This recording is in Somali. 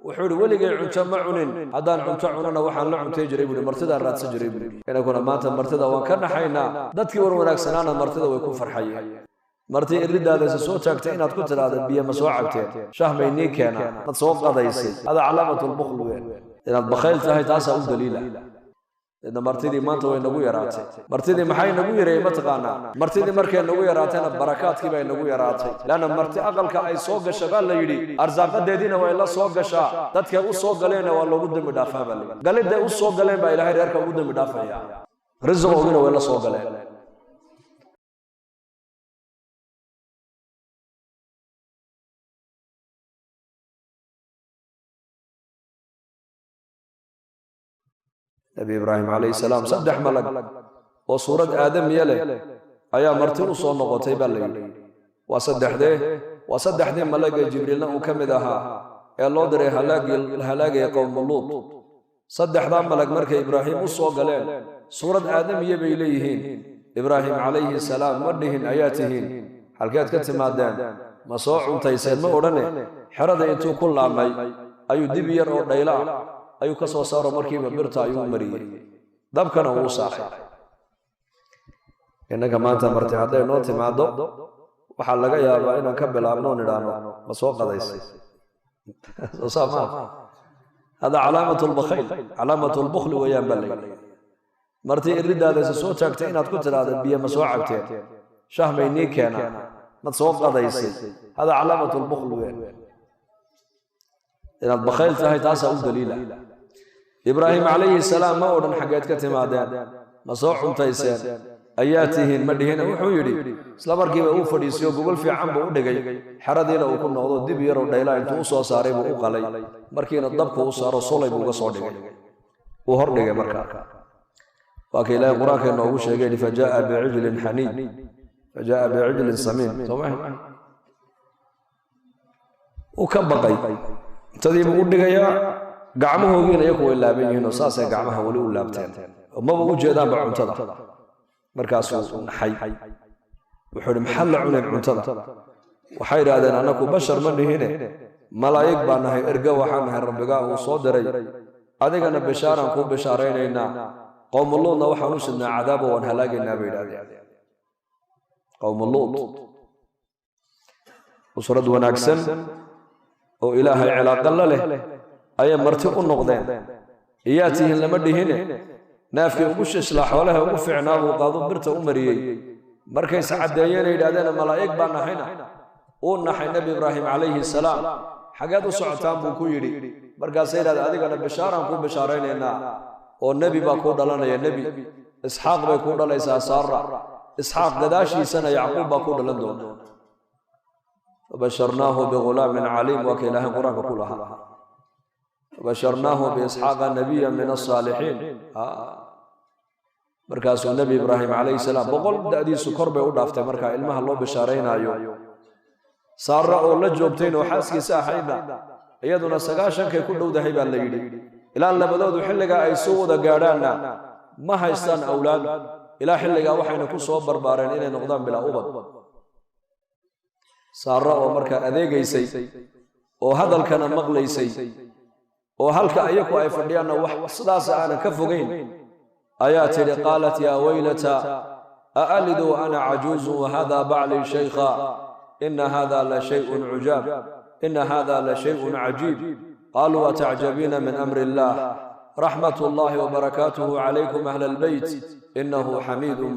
Wuxuu yidhi weligay cunto ma cunin, haddaan cunto cunana waxaan la cuntay jiray buuhi, martidaan raadsan jiray buuhi. Inaguna maanta martida waan ka naxaynaa, dadkii war wanaagsanaana martida way ku farxayeen. Marti iridaadaysa soo taagtay inaad ku tidhaahda biyo ma soo cabteen, shah may nii keenaa, mad soo qadaysay, hada calaamatul bukhl weyn, inaad bakhayl tahay taasaa u daliila. Idna martidii maanta way nagu yaraatay. Martidii maxay nagu yareeyey ma taqaanaa? Martidii markay nagu yaraatayna barakaadkii bay nagu yaraatay. Leanna marti aqalka ay soo gasha baa la yidhi, arsaaqadeediina way la soo gashaa, dadkay u soo galeenna waa loogu dembi dhaafaa baa la yidhi. Galidday u soo galeen baa Ilaahay reerka ugu dembi dhaafaya, risiqoogina way la soo galeen. Nabi Ibraahim calayhi salaam saddex malag oo suurad aadamiya leh ayaa marti u soo noqotay baa la yidhi. Waa saddexdee? Waa saddexdii malag ee Jibriilna uu ka mid ahaa ee loo diray halaagaya qowmu Luut. Saddexdaa malag markay Ibraahim u soo galeen suurad aadamiya bay leeyihiin. Ibraahim calayhi salaam ma dhihin ayaa tihiin, halkeed ka timaadeen, ma soo cuntayseen, ma odhane. Xerada intuu ku laabmay ayuu dib yar oo dhayla ah ayuu ka soo saaro, markiiba birta ayuu u mariyey, dabkana wuu saaray. Innaga maanta marti hadday noo timaaddo waxaa laga yaabaa inaan ka bilaabno nidhaahno ma soo qadaysay, soo saa maa. Hada calaamatu lbakhayl, calaamatu lbukhli weeyaan baa la yidhi. Marti iridaadaysa soo taagtay inaad ku tidhaahda biyo ma soo cabteen, shah may nii keenaa, mad soo qadaysay, hada calaamatu lbukhli weyn, inaad bakhayl tahay taasaa u daliila. Ibraahim calayhi salaam ma odhan xaggeed ka timaadeen, ma soo cuntayseen, ayaa tihiin, ma dhihina. Wuxuu yidhi isla markiiba uu fadhiisiyo, gogol fiican buu u dhigay, xeradiina uu ku noqdo, dib yarow dhaylaa intuu u soo saaray buu u qalay, markiina dabku u saaro sulay buu uga soo dhigay, uu hor dhigay. Markaa waa ka Ilaahay qur-aanka inoogu sheegay, fajaaa bicijlin xaniid, fajaaa bicijlin samiin. Soo ma uu ka baqay cuntadiibuu u dhigayaa, gacmahoogiina iyaku way laaban yihiin oo saasay gacmaha weli u laabteen oo maba u jeedaanba cuntada. Markaasuu naxay, wuxuu ihi maxaad la cuneen cuntada? Waxay idhaahdeen annaku bashar ma dhihine, malaa'ig baa nahay, erga waxaan nahay rabbigaa uu soo diray, adigana bishaaraan kuu bishaaraynaynaa, qowmuluudna waxaan u sidnaa cadaabo waan halaagaynaa bay idhahdeen. Qowmuluud usrad wanaagsan oo Ilaahay cilaaqa la leh ayay marti u noqdeen. Iyaa tihiin lama dhihine, naafkii ugu shishlaa xoolaha ugu fiicnaa buu qaado birta u mariyey. Markayse caddeeyeen yidhahdeen malaa'ig baa nahayna, uu naxay Nebi Ibraahim calayhi salaam. Xageed u socotaan buu ku yidhi. Markaasay yidhahdeen adigana bishaaraan kuu bishaaraynaynaa oo nebi baa kuu dhalanaya, nebi Isxaaq bay kuu dhalaysaa Saara, Isxaaq gadaashiisana Yacquub baa kuu dhalan doona. Fabasharnaahu bigulaamin caliim, waa ka Ilaahay qur-aanka ku lahaa. Fabasharnaahu biisxaaqa nabiya min asaalixiin. Markaasuu Nebi Ibraahim calayhi salaam 100 da'diisu kor bay u dhaaftay markaa ilmaha loo bishaaraynaayo. Saara oo la joogtayn oo xaaskiisa ahaydna iyaduna 90kay ku dhowdahay baa la yidhi. Ilaa labadoodu xilligaa ay soo wada gaadhaanna ma haystaan awlaad, ilaa xilligaa waxayna ku soo barbaareen inay noqdaan bilaa ubad. Saara oo markaa adeegaysay oo hadalkana maqlaysay oo halka iyaku ay fadhiyaanna wax sidaas aanan ka fogayn ayaa tidhi, qaalat yaa waylata aalidu wa ana cajuuzun wahada baclii shaykha, ina hada la shayun cujaab, ina hada la shayun cajiib. Qaaluu atacjabiina min amri illaah, raxmat اllahi wbarakaatuhu calaykum ahla albeyt, inahu xamiidu